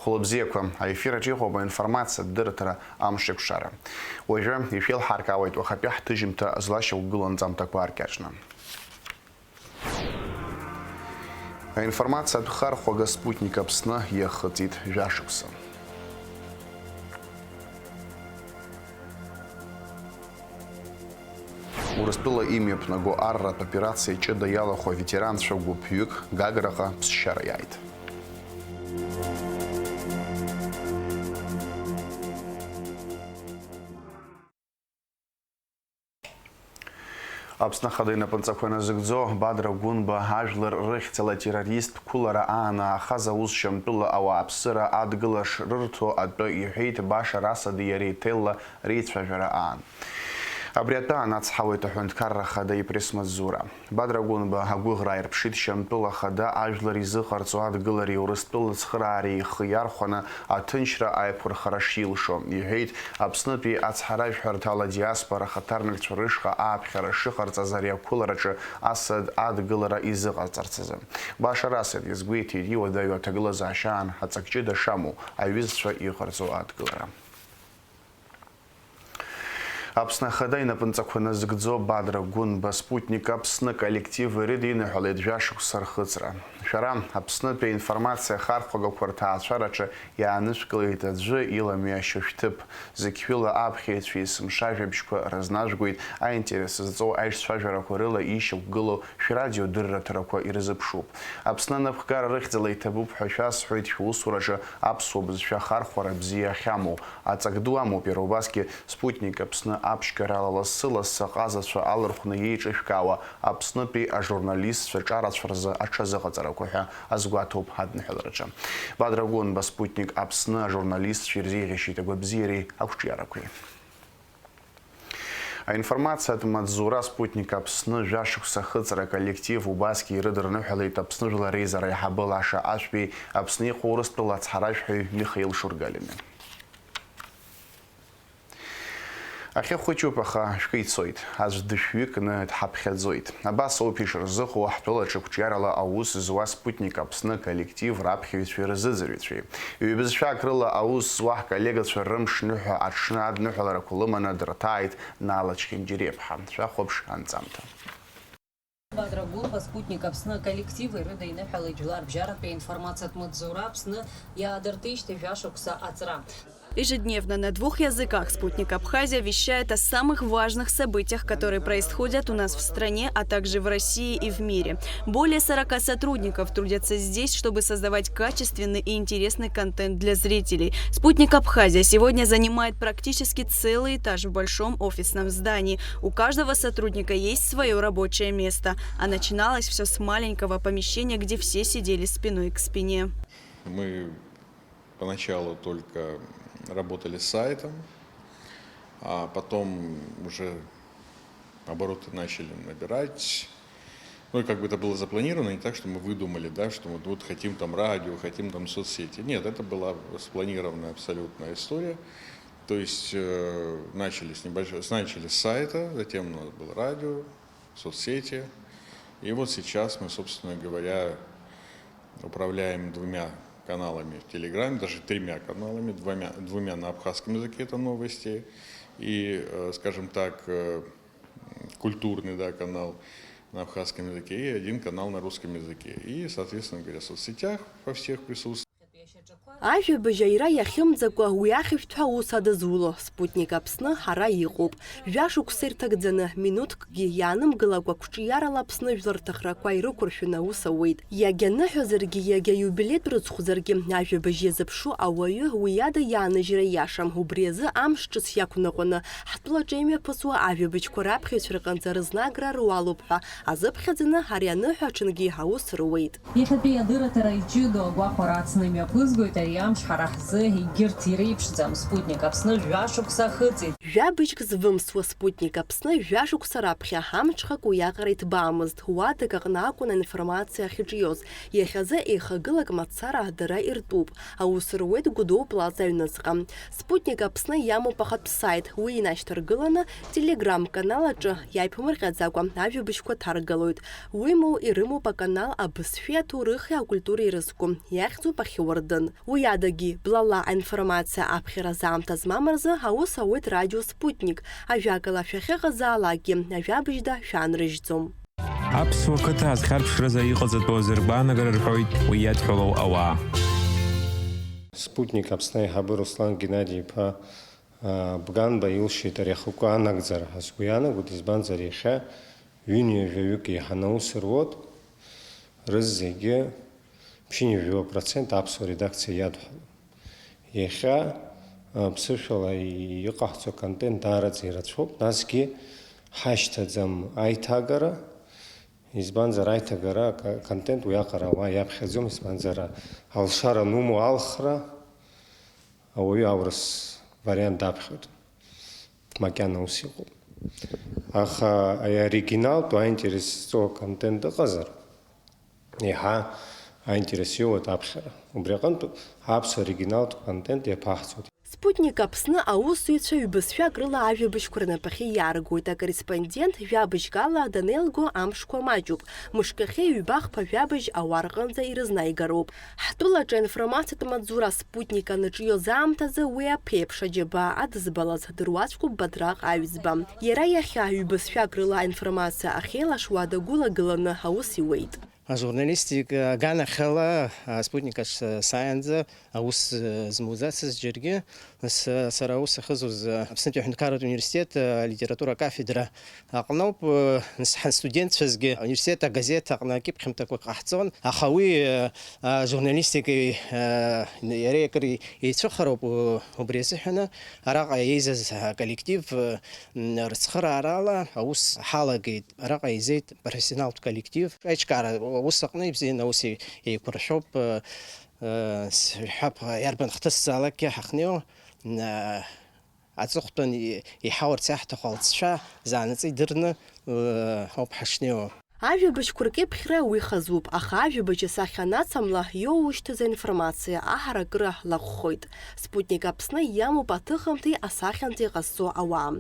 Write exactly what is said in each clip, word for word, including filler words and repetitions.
Хәылбзиақәа, аефир аҿы иҟоуп аинформациатә дырраҭара амш еиқәшара. Уажәы ишәеилҳаркаауеит уахатәи ҳҭыжьымҭа злашьақәгылоу анҵамҭақәа ааркьаҿны. Аинформациатә хархәага Спутник Аԥсны иахыҵит жәашықәса. Урыстәыла имҩаԥнаго арратә операциа ҷыда иалахәу аветеранцәа гәыԥҩык Гаграҟа ԥсшьара иааит. Аԥсны Ахада инапынҵақәа иназыгӡо Бадра Гәынба ажәлар рыхьӡала атеррористтә қәылара аан аахаз аус шьамтәыла ауааԥсыра адгыла шрырҭо атәы иҳәеит Башар Асади иареи Ҭелла реицәажәара аан. Абри атәы анацҳауеит Аҳәынҭқарра Ахада ипресс-маҵзура. Бадра Гәынба агәыӷра аирԥшит Шьамтәыла Ахада ажәлар изыҟарҵо адгылареи Урыстәыла ацхыраареи ихы иархәаны аҭынчра аиқәырхара шилшо, иҳәеит Аԥснытәи ацҳаражәҳәарҭала адиаспора ахаҭарнакцәа рышҟа ааԥхьара шыҟарҵаз ари ақәылараҿы Асад адгылара изыҟарҵарц азы. Башар Асад иазгәеиҭеит иуадаҩу аҭагылазаашьа аан аҵак ҷыда шамоу аҩызцәа иҟарҵо адгылара. Аԥсны Ахада инапынҵақәа назыгӡо Бадра Гәынба Спутник Аԥсны коллектив ирыдиныҳәалеит жәашықәса рхыҵра. Шәара, Аԥснытәи аинформациа ахархәагақәа рҭаацәараҿы иаанышәкылеит аӡәы иламҩашьо шәҭыԥ. Зықьҩыла аԥхьаҩцәа есымша ажәабжьқәа разнажәгоит, аинтерес зҵоу аишцәажәарақәа рыла ишьақәгылоу шәрадио дырраҭарақәа ирзыԥшуп. Аԥсны анапхгара рыхьӡала иҭабуп ҳәа шәасҳәоит шәусураҿы аԥсуа бызшәа ахархәара бзиа ахьамоу. Аҵак ду амоуп иара убасгьы Спутник Аԥсны аԥшьгарала лассы-лассы аҟазацәа алархәны иеиҿышәкаауа Аԥснытәи ажурналистцәа ҿарацәа рзы аҽазыҟаҵарақәа ҳәа азгәаҭоуп адныҳәалараҿы. Бадра Гәынба Спутник Аԥсны ажурналистцәа ирзеиӷьасшьеит агәабзиареи ақәҿиарақәеи. Аинформациатә маҵзура Спутник Аԥсны жәашықәса ахыҵра аколлектив убасгьы ирыдырныҳәалеит Аԥсны Жәлар Реизара аиҳабы Лаша Ашәбеи Аԥсны иҟоу Урыстәыла ацҳаражәҳәаҩ Михаил Шургалини. Ахьы хәыҷуп, аха шәкы ицоит. Аӡә дышәҩыкны дҳаԥхьаӡоит. Абас ауп ишырзыҟоу ҳтәылаҿы қәҿиарала аус зуа Спутник Аԥсны аколлектив раԥхьаҩцәеи рзыӡырҩцәеи. Ҩбызшәак рыла аус зуа ҳколлегацәа рымшныҳәа аҽны адныҳәаларақәа лыманы дырҭааит Нала Чхинџьириаԥҳа. Шәахәаԥш анҵамҭа. Бадра Гәынба Спутник Аԥсны аколлективи рыда иныҳәалеит жәларбжьаратәи аинформациатә маҵзура Аԥсны иаадыртижьҭеи жәашықәса аҵра. Ежедневно на двух языках «Спутник Абхазия» вещает о самых важных событиях, которые происходят у нас в стране, а также в России и в мире. Более сорока сотрудников трудятся здесь, чтобы создавать качественный и интересный контент для зрителей. «Спутник Абхазия» сегодня занимает практически целый этаж в большом офисном здании. У каждого сотрудника есть своё рабочее место, а начиналось всё с маленького помещения, где все сидели спиной к спине. Мы поначалу только работали с сайтом, а потом уже обороты начали набирать. Ну, и как бы это было запланировано, не так, что мы выдумали, да, что мы вот хотим там радио, хотим там соцсети. Нет, это была спланированная абсолютная история. То есть, э, начали с небольшого, начали с сайта, затем у нас было радио, соцсети. И вот сейчас мы, собственно говоря, управляем двумя каналами в Телеграме, даже тремя каналами, двумя, двумя на абхазском языке, это новости, и, э, скажем так, э, культурный, да, канал на абхазском языке, и один канал на русском языке. И, соответственно говоря, в соцсетях во всех присутствуем. Ажәабжь аира иахьымӡакәа, уи ахьышәҭҳәа аус адызуло, Спутник Аԥсны ҳара иҟоуп. Жәашықәса ирҭагӡаны, минуҭкгьы иаанымгылакәа, қәҿиарала Аԥсны жәлар рҭахрақәа ирықәыршәаны аус ауеит. Иагьа ныҳәазаргьы, иагьа иубилеитә рыцхәзаргьы, ажәабжь иазыԥшу ауаҩы уи иада иааныжьра иашам. Убри азы амш ҿыц иақәныҟәаны, ҳтәылаҿы имҩаԥысуа ажәабжьқәа раԥхьаҩцәа рҟынӡа рызнагра руалуп ҳәа азыԥхьаӡаны, ари аныҳәа аҽынгьы аус руеит. Иахьатәи адырраҭара иҷыдоу агәахәара ацны имҩаԥызгоит ари амш ҳара ҳзы, егьырҭ иреиԥшӡам. Спутник Аԥсны жәашықәса ахыҵит. Жәабжьк звымсуа Спутник Аԥсны жәашықәса раԥхьа амҽхак уиаҟара иҭбаамызт. Уадак аҟны акәын аинформациа ахьыҿиоз. Иахьазы еихагылак мацара дара иртәуп. Аус руеит Гәдоу плаза аҩныҵҟа. Спутник Аԥсны иамоуп ахатә сайт, уи инашьҭаргыланы, Telegram канал аҿы иааиԥмырҟьаӡакәа ажәабжьқәа ҭаргалоит. Уимоу, ирымоуп аканал абызшәеи аҭоурыхи акультуреи ирызку, иахьӡуп Ахьуардын. Уи адагьы, блала аинформациа аԥхьара заамҭа змам рзы аус ауеит радио Спутник, ажәакала, шәахьыҟазаалакгьы ажәабжьда шәаанрыжьӡом. Аԥсуа қыҭа азхьарԥшразы иҟаҵатәу азы ргәаанагара рҳәоит уи иадҳәалоу ауаа. Спутник Аԥсны аиҳабы Руслан Геннади-иԥа, а, Бганба илшеит ари ахықәкы анагӡара ҳәа сгәы иаанагоит, избанзар, иахьа ҩынҩажәаҩык еиҳаны аус руоуп, рызегьы ԥшьынҩажәа процент аԥсуа редакциа иадҳәалоуп. Иахьа, а, ԥсышәала иҟаҳҵо аконтент даараӡа ирацәоуп, насгьы ҳашьҭаӡам аиҭагара, избанзар, аиҭагара ак-, аконтент уиаҟара ауаа иаԥхьаӡом, избанзар, алшара анумоу алхра, ауаҩы аурыс вариант даԥхьоит, макьана ус иҟоуп. Аха аоригиналтә аинтерес зҵоу аконтент ыҟазар, еиҳа аинтерес иоуеит аԥхьара. Убри аҟынтә аԥсуа оригиналтә контент иаԥаҳҵоит. Спутник Аԥсны аусзуҩцәа ҩбызшәак рыла ажәабжьқәа рнапахьы иааргоит, акорреспондент жәабжьк ала данеилго амшқәа маҷуп, мышкахьы ҩба-хԥа жәабжь ауаа рҟынӡа ирызнаигароуп. Ҳтәылаҿы аинформациатә маҵзура Спутник анаҿиоз аамҭазы уи аԥеиԥш аџьабаа адызбалаз дыруаӡәкуп Бадраҟ Аҩӡба. Иара иахьа ҩбызшәак рыла аинформациа ахьеилашуа дагәылагыланы аус иуеит. Ажурналистика аганахьала, а, Спутник аҿ сааиаанӡа аус, э, змоуӡацыз џьаргьы, нас, э, сара аус ахьызуз, э, Аԥснытәи аҳәынҭқарратә университет, э, алитература акафедра аҟноуп, э, нас ҳастудентцәазгьы ауниверситет агазеҭ аҟны акьыԥхьымҭақәа ҟаҳҵон, аха уи, э, ажурналистикеи, э, иареи акыр еицәыхароуп, у-, убри азыҳәаны араҟа еизаз аколлектив, э, м, рыцхыраарала аус ҳалагеит. Араҟа еизеит профессионалтә коллектив. Аиҿкаара ус аҟны ибзианы аус еи-, еиқәыршәоуп, э, э, сҳәап, иарбан хҭысзаалакгьы ҳахнеиуа, э, аҵыхәтәан и-, иҳауарц иаҳҭаху алҵшәа заанаҵы идырны, э, ауп ҳашнеиуа. Ажәабжьқәа ркьыԥхьра уи хазуп, аха ажәабжь асахьа анацамла, иоуушьҭыз аинформациа аҳаракыра лахәхоит. Спутник Аԥсны иамоуп аҭыхымҭеи асахьанҭеи ҟазҵо ауаа.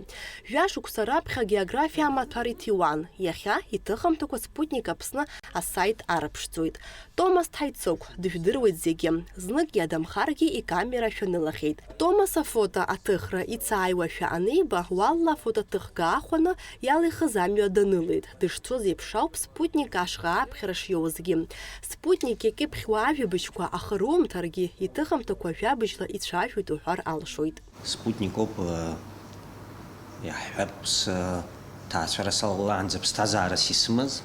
Жәашықәса раԥхьа агеографиа амаҭәар иҭиуан, иахьа иҭыхымҭақәа Спутник Аԥсны асаит арыԥшӡоит. Томас Ҭаицыгә дыжәдыруеит зегьы, знык иадамхаргьы икамера шәанылахьеит. Томас афото аҭыхра ицааиуашәа аниба, уалла афотоҭыхга аахәаны иалихыз амҩа данылеит, дышцоз еиԥш ауп Спутник ашҟа аԥхьара шиоузгьы. Спутник иакьыԥхьуа ажәабжьқәа ахы румҭаргьы, иҭыхымҭақәа жәабжьла ицәажәоит уҳәар алшоит. Спутник ауп, э, иаҳҳәап, сҭаацәара салалаанӡа ԥсҭазаарас исымаз,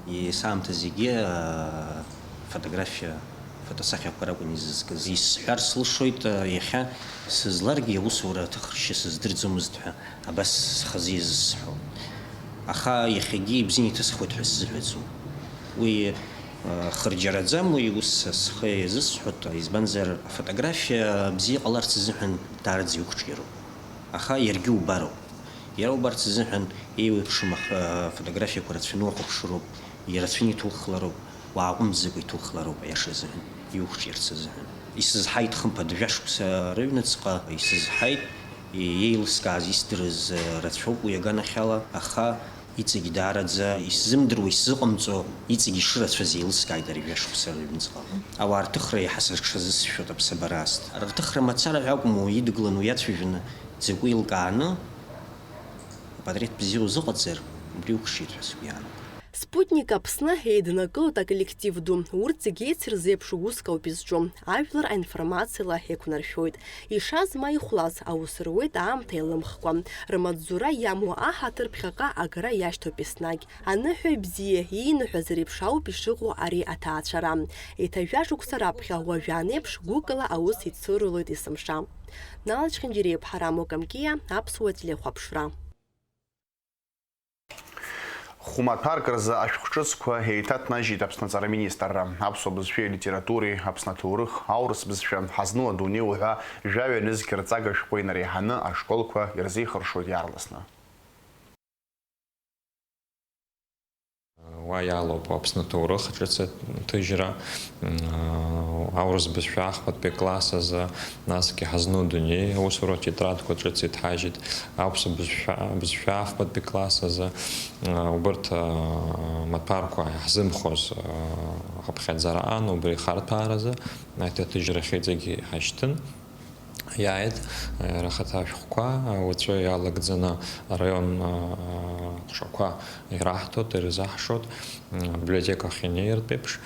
есаамҭа зегьы, э, фотографиа, фотосахьақәа ракәын изызкыз. Исҳәар слышоит, э, иахьа сызларгьы аусура аҭахрышьа сыздырӡомызт ҳәа, абас схазы иазысҳәо. Аха иахьагьы ибзианы иҭысхуеит ҳәа сзыҳәаӡом. Уи, э, хырџьараӡам, уи ус схы иазысҳәоит, избанзар, афотографиа бзиа ҟаларц азыҳәан даараӡа иуқәҿиароуп. Аха иаргьы убароуп. Иара убарц азыҳәан еиуеиԥшым ах-, афотографиақәа рацәаны уахәаԥшыроуп, ирацәаны иҭухлароуп, уааҟәымҵӡакәа иҭухлароуп, аиаша азыҳәан, иухәҿиарц азыҳәан. Исызҳаит, хымԥада, жәашықәса рыҩныҵҟа исызҳаит, и-, еилыскааз, исдырыз, э, рацәоуп уи аганахьала, аха иҵегь даараӡа исзымдыруа, исзыҟамҵо, иҵегь ишырацәаз еилыскааит ари жәашықәса рыҩныҵҟа. Ауаа рҭыхра иаҳа сыҽазысшәоит аԥсабара аасҭа. Рҭыхра мацара ҳәа акәым, уаҩы идгыланы, уиацәажәаны, дзакәу еилкааны, апатреҭ бзиа узыҟаҵар, убри уқәшеит ҳәа сгәы иаанагоит. Спутник Аԥсны еиднакылоит аколлектив ду. Урҭ зегьы еицырзеиԥшу уск ауп изҿу, ажәлар аинформациала еиқәнаршәоит. Ишаз ма ихәлаз аус руеит аамҭа еилымхкәа. Рмаҵзура иамоу аҳаҭыр ԥхьаҟа агара иашьҭоуп еснагь. Аныҳәаҩ бзиа ииныҳәаз реиԥш ауп ишыҟоу ари аҭаацәара. Еиҭа жәа шықәса раԥхьа уажәаанеиԥш гәыкала аус еицырулоит есымша. Нала Чхинџьариа-иԥҳа, Рамо Камкиа, Аԥсуа телехәаԥшра. Хәмаҭәарк рзы ашәҟәҿыцқәа еиҭаҭнажьит Аԥсны аҵара министрра. Аԥсуа бызшәеи алитературеи, Аԥсны аҭоурых, аурыс бызшәа, ҳазну адунеи уҳәа жәаҩа нызқь рҵага шәҟәы инареиҳаны ашколқәа ирзеихыршоит иаарласны. Уа иалоуп Аԥсны аҭоурых ҿыц аҭыжьра, м, аурыс бызшәа ахԥатәи класс азы, насгьы Ҳазну дунеи аусура тетрадқәа ҿыц иҭҳажьит, аԥсуа бызшәа, бызшәа ахԥатәи класс азы, м, убырҭ, а, маҭәарқәа иаҳзымхоз, а, аԥхьаӡара аан, убри ахарҭәааразы аҭыжьрахь иҵегьы иҳашьҭын. Иааит, иара ахаҭа ашәҟәқәа, уаҵәы иалагӡаны араион, а, ҟәшақәа ираҳҭоит, ирзаҳшоит, м, абиблиотекахь инеиртә еиԥш,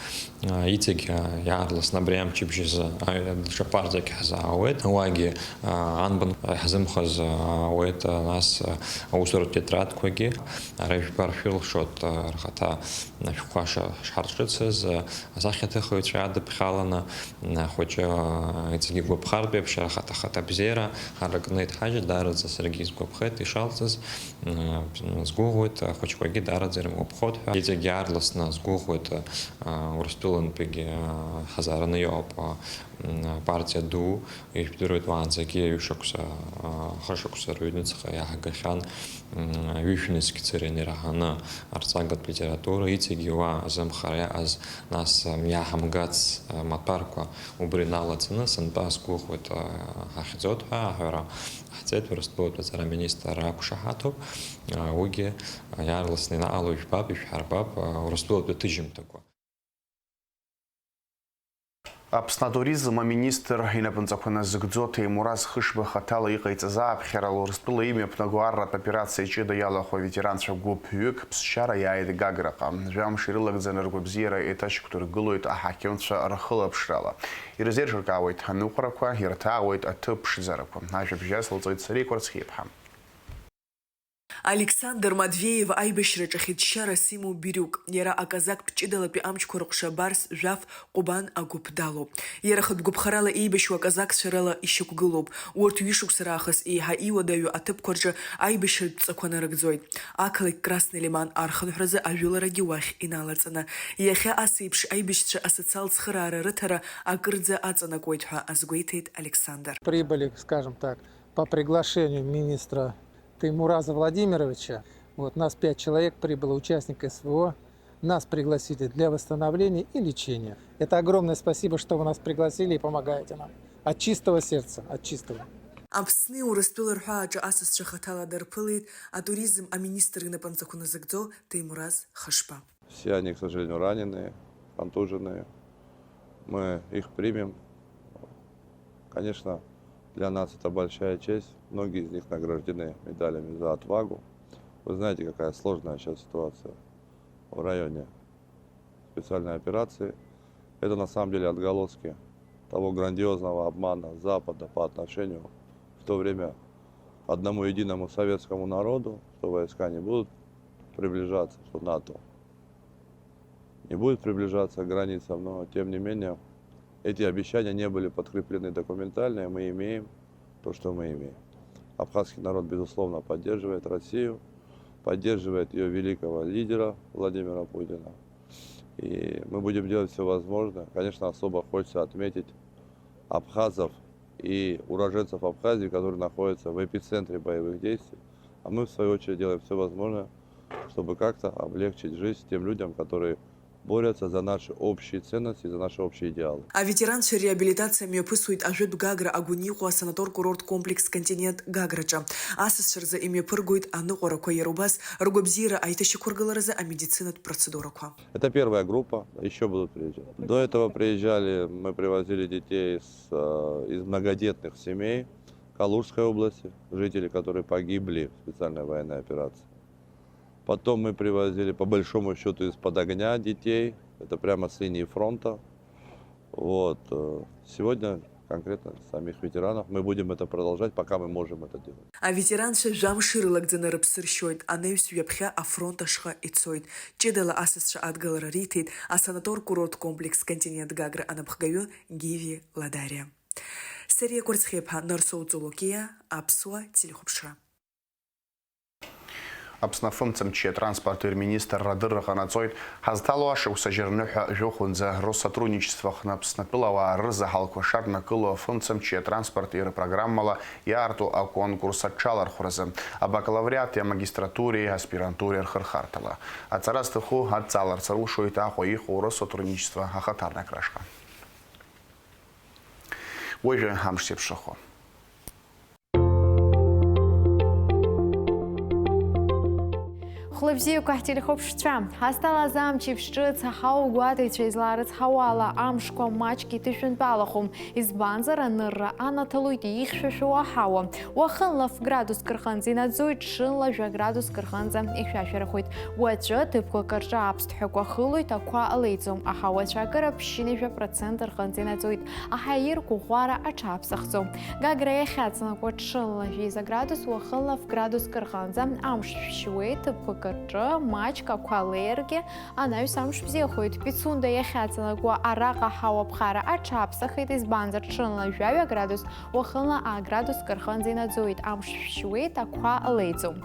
а, иҵегь, а, иаарласны абри амчыбжь азы, а, даҽа партиак ҳзаауеит, уагьы, а, анбан ҳзымхаз, а, ауеит, а, нас, а, аусуратә тетрадқәагьы, ара ижәбар шәылшоит, а, рхаҭа ашәҟәқәа ша-, шҳарҿыцыз, а, асахьаҭыхыҩцәа иадыԥхьаланы, Ахәыҷы, а, иҵегьы игәаԥхартә еиԥш, ахаҭа-, ахаҭа бзиара аракны иҭҳажьит, даараӡа саргьы исгәаԥхеит ишалҵыз, м, сгәыӷуеит, ахәыҷқәагьы даараӡа ирымгәаԥхоит ҳәа. Иҵегьы аарласны сгәыӷуеит, а, Урыстәылантәигьы, а, ҳазаараны иҟоуп, а, м, апартиа ду, ижәдыруеит, уаанӡагьы ҩышықәса, а, хышықәса рыҩныҵҟа иаҳгахьан. М, ҩышә нызқь цырен ираҳаны арҵагатә литература, иҵегьы уа азымхара иааз, нас, м, иаҳамгац, м, маҭәарқәа убри иналаҵаны, сынтәа сгәыӷуеит, м, ҳахьӡоит ҳәа аҳәара ҳҵеит, Урыстәылатәи аҵара аминистр ақәшаҳаҭуп, м, уигьы, м, иаарласны инаҟало ижәбап, ишәҳарбап, м, Урыстәылатәи аҭыжьымҭақәа. Аԥсны атуризм аминистр инапынҵақәа назыгӡо Ҭемураз Хышба хаҭала иҟаиҵаз ааԥхьарала Урыстәыла имҩаԥнаго арратә операциа ҷыда иалахәу аветеранцәа гәыԥ-ҩык ԥсшьара иааит Гаграҟа. Жәамш ирылагӡаны ргәабзиара еиҭашьақәдыргылоит аҳақьымцәа рхылаԥшрала. Ирзеиҿыркаауеит аныҟәарақәа, ирҭаауеит аҭыԥ ԥшӡарақәа. Ажәабжь азылҵоит Сариа Кәарцхиаԥҳа. Александр Матвеев аибашьраҿы хьыӡшьарас имоу бирҩык. Иара аказактә ҷыдалатәи амчқәа рыҟәша абарс Жәаф Ҟәбан агәыԥ далоуп. Иара хатә гәаԥхарала еибашьуа аказакцәа рыла ишьақәгылоуп. Урҭ ҩышықәса раахыс еиҳа иуадаҩу аҭыԥқәа рҿы аибашьратә ҵақәа нарыгӡоит. Ақалақь Красный Лиман архынҳәразы ажәыларагьы уахь иналаҵаны. Иахьа ас еиԥш аибашьцәа асоциалтә цхыраара рыҭара акырӡа аҵанакуеит ҳәа азгәеиҭеит Александр. Прибыли, скажем так, по приглашению министра Таймураза Владимировича. Вот, нас пять человек прибыло, участник СВО. Нас пригласили для восстановления и лечения. Это огромное спасибо, что вы нас пригласили и помогаете нам. От чистого сердца, от чистого. Аԥсни Урыстәыла рҳәааҿы асасцәа хаҭала дарԥылеит атуризм аминистр инапынҵақәа назыгӡо Таймураз Хышба. Все они, к сожалению, раненые, контуженные. Мы их примем. Конечно, для нас это большая честь. Многие из них награждены медалями за отвагу. Вы знаете, какая сложная сейчас ситуация в районе специальной операции. Это на самом деле отголоски того грандиозного обмана Запада по отношению в то время к одному единому советскому народу, что войска не будут приближаться, что НАТО не будет приближаться к границам, но тем не менее эти обещания не были подкреплены документально, и мы имеем то, что мы имеем. Абхазский народ, безусловно, поддерживает Россию, поддерживает ее великого лидера Владимира Путина. И мы будем делать все возможное. Конечно, особо хочется отметить абхазов и уроженцев Абхазии, которые находятся в эпицентре боевых действий. А мы, в свою очередь, делаем все возможное, чтобы как-то облегчить жизнь тем людям, которые борются за наши общие ценности, за наши общие идеалы. Аветеранцәа реабилитациа мҩаԥысуеит Ажәытә Гагра агәын иҟоу асанатор-курорт комплекс Континент Гаграҿы. Асасцәа рзы имҩаԥыргоит аныҟәарақәа, иара убас ргәабзиара аиҭашьақәыргыларазы амедицинатә процедурақәа. Это первая группа, еще будут приезжать. До этого приезжали, мы привозили детей с, э, из многодетных семей Калужской области, жители, которые погибли в специальной военной операции. Потом мы привозили, по большому счету, из-под огня детей. Это прямо с линии фронта. Вот, э, сегодня конкретно самих ветеранов. Мы будем это продолжать, пока мы можем это делать. Аветеранцәа жәамш ирылагӡаны рыԥсы ршьоит, анаҩс ҩаԥхьа афронт ашҟа ицоит. Ҷыдала асасцәа адгылара риҭеит асанатор-курорт комплекс Континент Гагра анапхгаҩы Гиви Ладариа. Сариа Кәарцхиаԥҳа, Нарсоу Цолокиа, Аԥсуа телехәаԥшра. Аԥсны афымцамчи атранспорти рминистрра адырра ҟанаҵоит, ҳазҭало ашықәс ажьырныҳәа жәохәынӡа Россотрудничество аҟны Аԥснатәылауаа рырзаҳалқәа шаднакыло афымцамчи атранспорти рпрограммала иаарту аконкурс аҽалархәразы, абакалавриати амагистратуреи аспирантуреи рхырхарҭала. Аҵара зҭаху адҵаларц рылшоит Аҟәа иҟоу Россотрудничество ахаҭарнакра ашҟа. Уажәы амш зеиԥшрахо. Хәлыбзиақәа ҳтелехәаԥшцәа, ҳазҭалаз амчеиԥш ҿыц аҳауагәаҭаҩцәа излаарыцҳауала, амшқәа маҷк иҭышәынтәалахом, избанзар, анырра анаҭалоит ихьшәашәо аҳауа. Уахынла ф градуск рҟынӡа инаӡоит, ҽынла жәа градуск рҟынӡа ихьшәашәарахоит. Уаҵәы ҭыԥқәак рҿы аԥсҭҳәақәа хылоит, ақәа леиӡом, аҳауа ацәаакыра ԥшьынҩажәа процент рҟынӡа инаӡоит, аҳаирқәа ӷәӷәара аҽаԥсахӡом. Гагра иахьаҵанакуа ҽынла жәеиза градус, уахынла ф градуск рҟынӡа амш шәшьуеит, ҭыԥқәак рҿы маҷк ақәа леиргьы, анаҩс амш бзиахоит. Пицунда иахьаҵанакуа араҟа аҳауа ԥхара аҽаԥсахеит, избанзар, ҽынла жәаҩа градус, уахынла аа градуск рҟынӡа инаӡоит, амш шәшьуеит, ақәа леиӡом.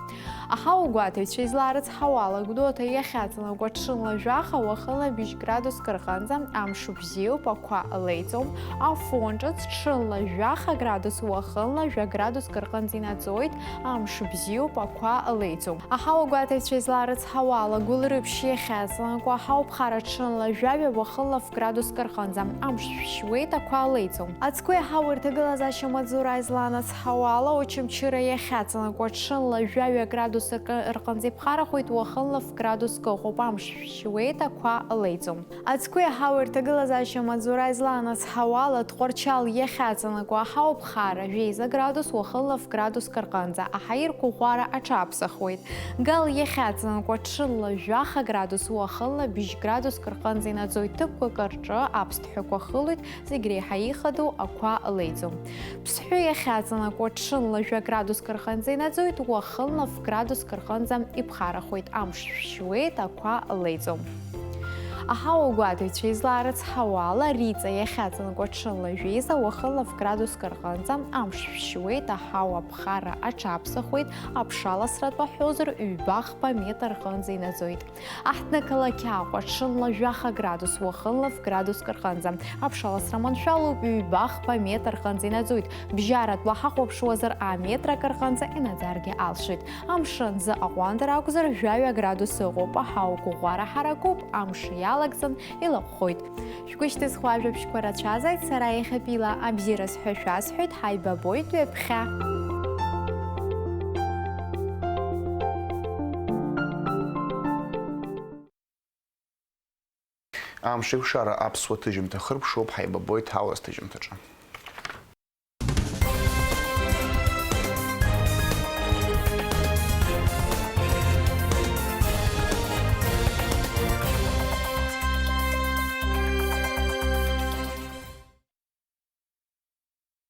Аҳауагәаҭаҩцәа излаарыцҳауала, Гәдоуҭа иахьаҵанакуа ҽынла жәаха, уахынла быжь градуск рҟынӡа амш бзиоуп, ақәа леиӡом. Афон ҿыц ҽынла жәаха градус, уахынла жәа градуск рҟынӡа инаӡоит, амш бзиоуп, ақәа леиӡом. Аҳауагәаҭаҩцәа излаарыцҳауала, Гәылрыԥшь иахьаҵанакуа аҳауа ԥхара ҽынла жәаҩа, уахынла ф градуск рҟынӡа амш шәшьуеит, ақәа леиӡом. Ацгәеи аҳауеи рҭагылазаашьа маҵзура излаанацҳауала, Очамчыра иахьаҵанакуа ҽынла жәаҩа градус ркы-, рҟынӡа иԥхарахоит, уахынла ф градуск ыҟоуп, амш шәшьуеит, ақәа леиӡом. Ацгәи аҳауеи рҭагылазаашьа маҵзура излаанацҳауала, Тҟәарчал иахьаҵанакуа аҳауа ԥхара жәеиза градус, уахынла ф градуск рҟынӡа, аҳаирқәа ӷәӷәара аҽаԥсахуеит. Гал иахьаҵанакуа ҽынла жәаха градус, уахынла быжь градуск рҟынӡа инаӡоит, ҭыԥқәак рҿы аԥсҭҳәақәа хылоит, зегь реиҳа ихадоу ақәа леиӡом. Ԥсҳәы иахьаҵанакуа ҽынла жәа градуск рҟынӡа инаӡоит, уахынла ф градуск рҟынӡа иԥхарахоит, амш шәшьуеит, ақәа леиӡом. Аҳауагәаҭаҩцәа излаарыцҳауала, Риҵа иахьаҵанакуа ҽынла жәеиза, уахынла ф градуск рҟынӡа амш шәшьуеит, аҳауа ԥхара аҽаԥсахуеит, аԥшаласратә аҳәозар, ҩба-хԥа метр рҟынӡа инаӡоит. Аҳҭнықалақь Аҟәа ҽынла жәаха градус, уахынла ф градуск рҟынӡа аԥшаласра маншәалоуп, ҩба-хԥа метр рҟынӡа инаӡоит, бжьаратәла ҳахәаԥшуазар, аметр акы рҟынӡа инаӡаргьы алшоит. Амшын зы аҟәандара акәзар, жәаҩа градус ыҟоуп, аҳауа ӷәӷәара ҳаракуп, амш иалагӡан илаҟәхоит. Шәгәы шьҭызхуа ажәабжьқәа рацәазааит, сара иахьатәила абзиараз ҳәа шәасҳәоит, ҳаибабоит ҩаԥхьа. Амш еиқәшара аԥсуа ҭыжьымҭа хыркәшоуп, ҳаибабоит аурыс ҭыжьымҭаҿы.